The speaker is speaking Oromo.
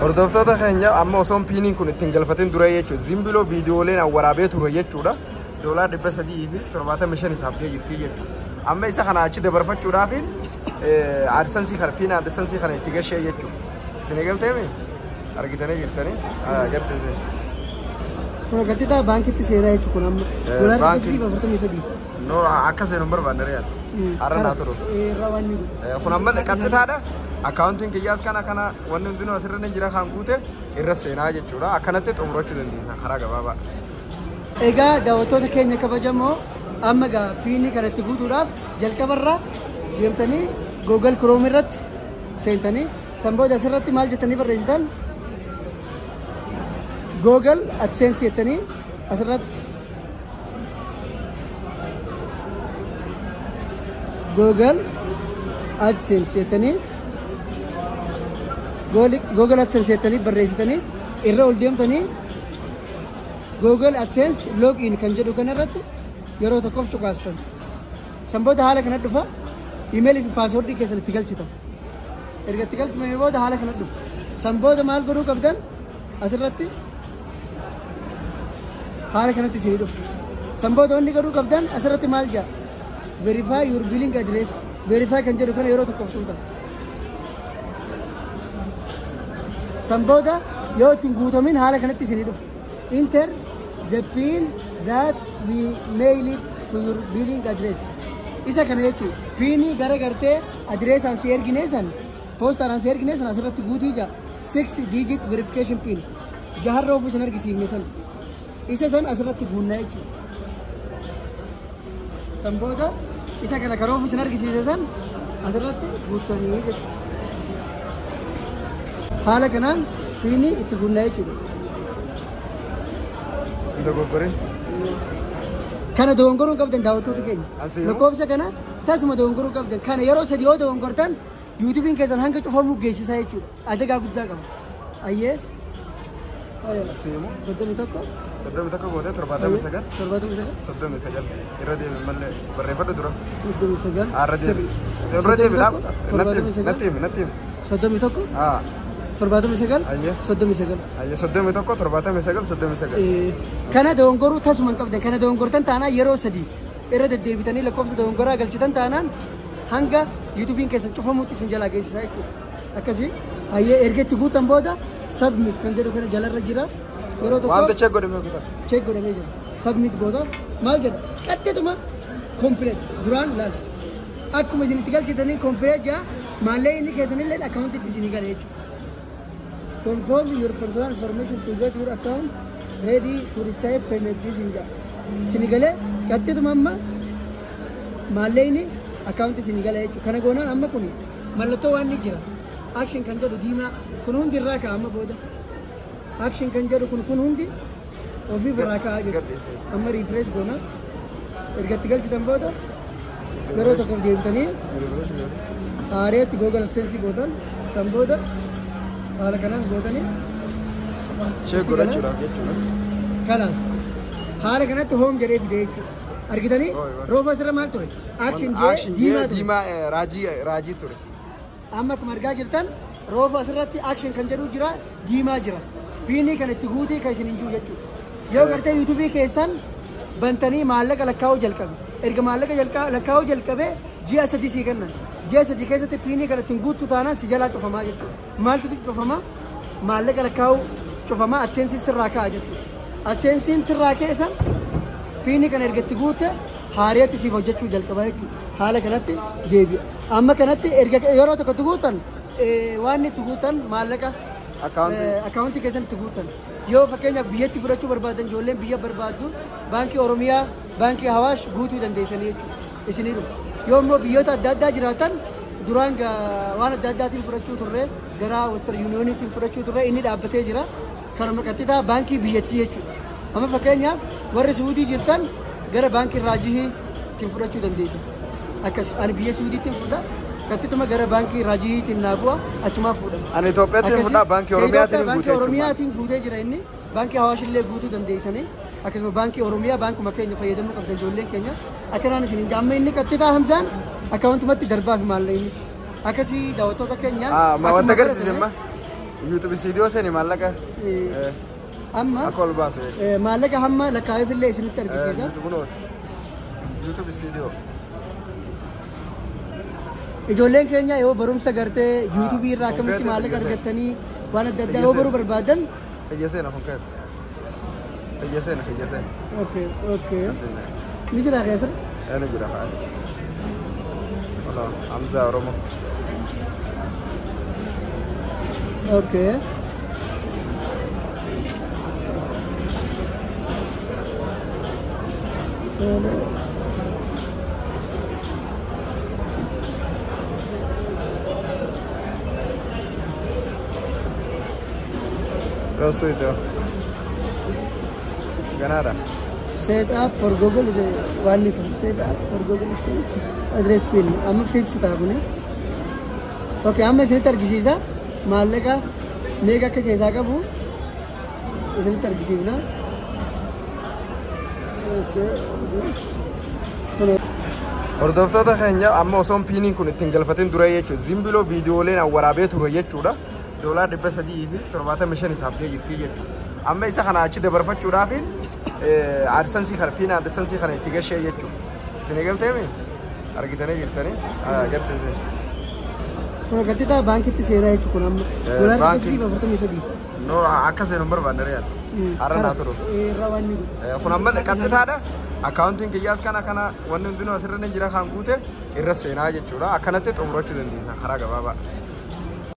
Hordoftoota keenya, amma osoon PINiin kun ittiin galfatin dura jechuudha. Zimbiloo viidiyooleen waraabee ture jechuudha. $375 isaaf gahee jirti jechuudha. Amma isa kana achi dabarfachuudhaaf AdSense kana, PIN AdSense kana itti gashee jechuudha. Isin eegalteemi? Argitanii jirtanii agarsiise. Kun galteetaa baankitti seenaa jechuudha kun amma. $343. No, akka seenu hin barbaanne real. Har'a naa turu. Irraa waan ni godhu. Kun amma qaxxitaadha. Akkaawuntiin kiyyaas kana kana wanni hundinuu asirra ni jira, kan guute irra seenaa jechuudha. Akkanatti xumurachuu dandeessa karaa gabaabaa. Egaa daawwattoota keenya kabajamoo, amma gaa PINii kanatti guutuudhaaf jalqabarra deemtanii Google Chrome irratti seentanii, san booda asirratti maal jettanii barreessitan? Google AdSense jettanii asirratti Google AdSense jettanii, Google AdSense jettanii barreessitanii irra ol deemtanii Google AdSense login kan jedhu kanarratti yeroo tokkoof cuqaastan. San booda haala kana dhufa, imeelii fi passwordii keessan itti galchitan. Erga itti galchifamee booda haala kana dhufa. San booda maal godhuu qabdan? Asirratti haala kanatti isinii dhufa. San booda wanni godhuu qabdan asirratti maal jedha? "Verify your billing address." Verify kan jedhu kana yeroo tokkoof tuqxan. San booda yoo ittiin guutamin haala kanatti isinii dhufa. "Enter the PIN that we mail it to your billing address." Isa kana jechuun PINii gara gartee adireesaan si ergine san, poostaadhaan si ergine san asirratti guutii jaa. Six digit verification PIN. Jaharra ofii san argisiifne san. Isa san asirratti guunnaa jechuudha. San booda isa kana karaa ofii san argisiise san asirratti guuttanii jechuudha. Haala kanaan PINii itti guunnaa jechuudha. Dogoggorin. Kana dogongoruu qabdan, daawwattoota keenya. Asii moo? Lakkoofsa kana tasuma dogongoruu qabdan. Kana yeroo 3 yoo dogongortan YouTubeiin keessan hanga cufamuu geessisaa jechuudha. Adagaa guddaa qaba. Ayyee. Asii moo? 31. 31 gootee 79. 79. 39 irra deebi mallee barreeffadhu dura. 39. Irra deebi. Irra deebi dhaab. Natti himi, natti himi, natti himi. 31. Haa. 79. Ayyee. 39. Ayyee, 31 79 39. Kana dogongoruu tasuma hin qabdan. Kana dogongortan taanaan, yeroo 3 irra deddeebitanii lakkoofsa dogongoraa galchitan taanaan, hanga YouTubeiin keessan cufamuutti isin jalaa geessisaa jechuudha. Akkasii hayyee, erga itti guutan booda submit kan jedhu kana jalarra jira. Yeroo tokko Wanta check godhamee kutaa. Check godhamee jira. Submit booda maal jedha? Qaxxeetuma complete duraan laal. Akkuma isin itti galchitanii complete jaa, maallee inni keessanillee akkaawuntitti isinii gala jechuudha. "Confirm your personal information to get your account ready to receive payment" this in jedha. Isinii galee qaxxeetuma amma maallee inni akkaawunti isinii gala jechuudha. Kana goonaan amma kun mallattoo waan ni jira. Action kan jedhu diimaa kun hundi irraa ka'a amma booda. Action kan jedhu kun hundi ofiif irraa ka'aa jechuudha. Gadhiisee. Amma refresh goona. Erga itti galchitan booda yeroo tokkoof deebitanii aareetti Google AdSense gootan, san booda haala kanaan gootanii Check godhachuudhaaf jechuudha. Kalaas haala kanatti home jedhee fide jechuudha. Argitanii Oi, oi. roofa asirra maal ture? Action Action jee diimaa ture. Diimaa raajii raajii ture. Amma akkuma argaa jirtan roofa asirratti action kan jedhu jira, diimaa jira. PINii kan itti guutii kan isin hin jiru jechuudha. Yoo gartee YouTubeii keessan bantanii maallaqa lakkaa'uu jalqabe. Erga maallaqa lakkaa'uu jalqabe ji'a 3 sii kennan. Ji'a 3 keessatti PINii kan ittiin guuttu taanaan si jalaa cufamaa jechuudha. Maaltu cufamaa? Maallaqa lakkaa'uu cufamaa, AdSense sirraa ka'a jechuudha. AdSensein sirraa keessan PINii kana erga itti guutte haariyatti siif hojjechuu jalqaba jechuudha. Haala kanatti deebi'a. Amma kanatti erga yeroo tokko itti guuttan waan itti guuttan maallaqa Akkaawuntii. Akkaawuntii keessan itti guuttan. Yoo fakkeenyaaf biyyatti fudhachuu barbaadan, ijoolleen biyya barbaaddu baankii Oromiyaa, baankii Hawaash guutuu dandeessanii jechuudha. Isinii dhufa. Yoo immoo biyyoota adda addaa jiraatan duraan waan adda addaatiin fudhachuu turre, gara Western Unioniitiin fudhachuu turre, inni dhaabbatee jira. Karuma qaxxitaa baankii biyyattii jechuudha. Amma fakkeenyaaf warri Suudii jirtan gara baankii Raajihiitiin fudhachuu dandeessan. Akkas ani biyya Suudiitiin fudha. Qaxxituma gara baankii Raajihiitiin naa bu'a, achumaa fuudhama. Ani Itoophiyaatti Akkasii. fudhaa, baankii Oromiyaatiin Itoophiyaa guutee baankii jechuudha. Oromiyaatiin guutee jira inni. Baankii Hawaash illee guutuu dandeessanii. Akkasuma baankii Oromiyaa baankuma keenya fayyadamuu qabdan ijoolleen keenya. Akkanaan isin hin amma inni qaxxitaa Hamzaan akkaawuntumatti darbaa fi maallaqni. Akkasii daawwattoota keenya. Ah, ma wanta akkuma agarsiise baratame amma. YouTube Studio seeni maallaqa Amma akka ol baasu jechuudha. Maallaqa hamma lakkaa'eefillee isinitti argisiisa. YouTube Studio. Ijoolleen keenya yoo barumsa gartee yuutuubii irraa akkamitti maallaqa argattanii waan adda addaa yoo baruu barbaadan. Xiyya seena kun keessa. Xiyya seena, xiyya seena. Okay, okay. Ni jira keessa? Ni jira haa. Hola, Hamza Oromo. Okay. Yosuito. Ganaadha. Set up for Google waan ni ta'u. Set up for Google AdSense address pin amma fix ta'a kuni. Okay, amma isinitti argisiisa. Maallaqa meeqa akka keessaa qabu isinitti argisiifna. Okay. Hordoftoota keenya, amma osoon piiniin kun ittiin galfatin dura jechuudha. Zimbiloo viidiyooleen waraabee ture jechuudha. $375 isaaf jirti jechuudha. Amma isa kana achi dabarfachuudhaaf AdSense kana, PIN AdSense kana itti gashee jechuudha. Isin eegalteemi? Argitanii jirtanii? Agarsiise. Kun gaxxixaa baankitti seenaa jechuudha kun amma. $343. No, akka seenu hin barbaanne real. Har'a naa turu. Irraa waan ni godhu. Kun amma qaxxitaadha. Akkaawuntiin kiyyaas kana kana wanni hundinuu asirra ni jira, kan guute irra seenaa jechuudha. Akkanatti xumurachuu dandeessan karaa gabaabaa.